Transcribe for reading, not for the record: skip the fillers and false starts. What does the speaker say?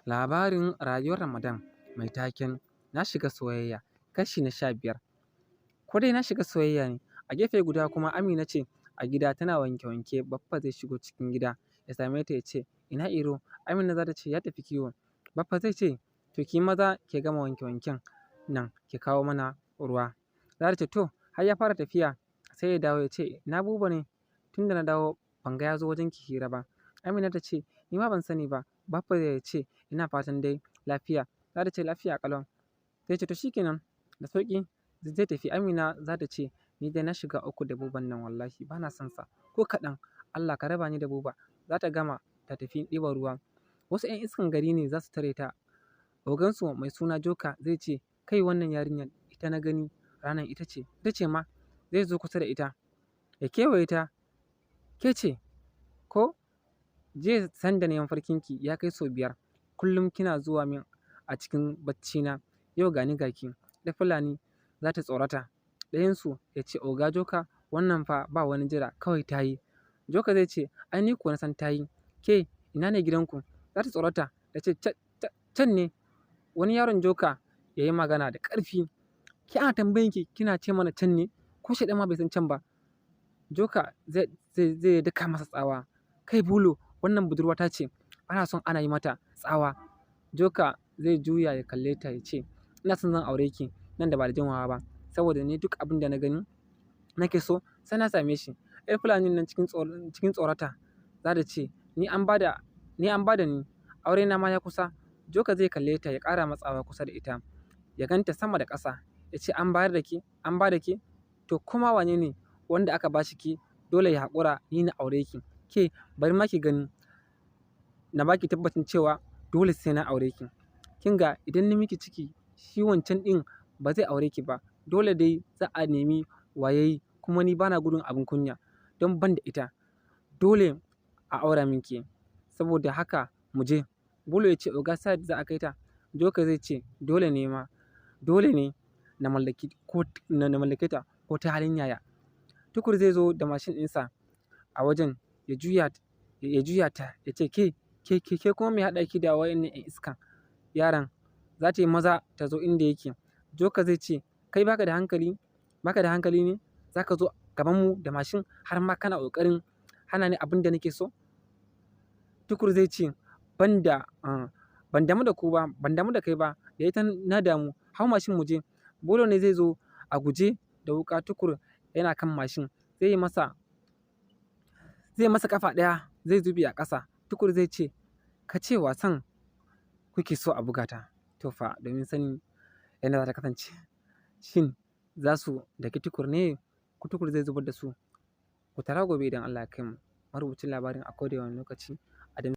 Labarin rayuwar Ramadan mai taken Na shiga soyayya, kashi na 15. Ko dai na shiga soyayya ne? A gefe guda kuma Amina ce a gida tana wanke-wanke. Baffa zai shigo cikin gida ya same ta ya ce, "Ina Iro?" Amina za ta ce, "Ya tafi kiwo." Baffa zai ce, "To ki maza ki gama wanke-wanken nan ki kawo mana ruwa." Za ta ce, "To." Har ya fara tafiya sai ya dawo ya ce, "Ina Buba ne? Tun da na dawo ban ga ya zo wajen ki hira ba." Amina ta ce, "Ni ma ban sani ba." Baffa ya ce, "Ina fatan dai lafiya." Za ta ce, "Lafiya ƙalau." Zai ce, "To shi kenan, da sauƙi." Zai tafi. Amina za ta ce, "Ni dai na shiga uku da Buban nan, wallahi ba na son sa ko kaɗan. Allah ka raba ni da Buba." Za ta gama ta tafi ɗiban ruwa. Wasu 'yan iskan gari ne za su tare ta. Ogansu mai suna Joka zai ce, "Kai, wannan yarinyar ita na gani ranar, ita ce, ita ce ma." Zai zo kusa da ita ya kewaye ta. "Ke ce ko? Jiya sanda na yi mafarkinki ya kai sau 5. Kullum kina zuwa min a cikin baccina. Yau gani gaki." Da Fulani za ta tsorata. Ɗayansu ya ce, "Oga Joka, wannan fa ba wani jira, kawai ta yi." Joka zai ce, "Ai ni kuwa na san ta yi. Ke, ina ne gidanku?" Za ta tsorata ta ce, "Can ne." Wani yaron Joka ya yi magana da ƙarfi, "Ke, ana tambayanki kina ce mana can ne? Ko shaiɗan ma bai san can ba." Joka zai daka masa tsawa, "Kai Bulo, wannan budurwata ce, bana son ana yi mata tsawa." Joka zai juya ya kalle ta ya ce, "Ina son zan aure ki nan da ba da jimawa ba, saboda ni duk abin da na gani nake so sai na same shi." 'Yar Fulanin nan cikin tsorata za ta ce, "Ni an bada ni, an bada ni, aurena ma ya kusa." Joka zai kalle ta ya ƙara matsawa kusa da ita, ya ganta sama da ƙasa, ya ce, "An bayar da ke, an ba da ke? To kuma wane ne wanda aka ba shi ke, dole ya haƙura ni na aure ki. Ke, bari ma ki gani, na baki tabbacin cewa dole sai na aure ki. Kin ga, idan na miki ciki, shi wancan ɗin ba zai aure ki ba. Dole dai za a nemi wayayi, kuma ni bana gudun abin kunya don ban da ita. Dole a aura min ke. Saboda haka mu je." Bulo ya ce, "Oga, side za a kai ta." Joka zai ce, "Dole ne ma, dole ne na mallaki ko na mallake ta ko ta halin yaya." Tukur zai zo da mashin ɗinsa a wajen, ya juya ta ya ce, "Ke, ke, ke, ke kuma me haɗa ki da wayannan 'yan iskan yaran?" Za ta yi maza ta zo inda yake. Joka zai ce, "Kai, baka da hankali, baka da hankali ne? Za ka zo gabanmu da mashin har ma kana ƙoƙarin hana ni abin da nake so?" Tukur zai ce, "Ban damu da ku ba, ban damu da kai ba, da ita na damu. Hau mashin mu je." Bulo ne zai zo a guje da wuƙa. Tukur yana kan mashin. Zai masa ƙafa ɗaya, zai zube a ƙasa. Tukur zai ce, "Ka ce wasan kuke so a buga ta." To fa, domin sanin yadda za ta kasance, shin za su daki Tukur ne ko Tukur zai zubar da su? Ku tara gobe idan Allah ya kai mu. Marubucin labarin a koda wane lokaci, Adam.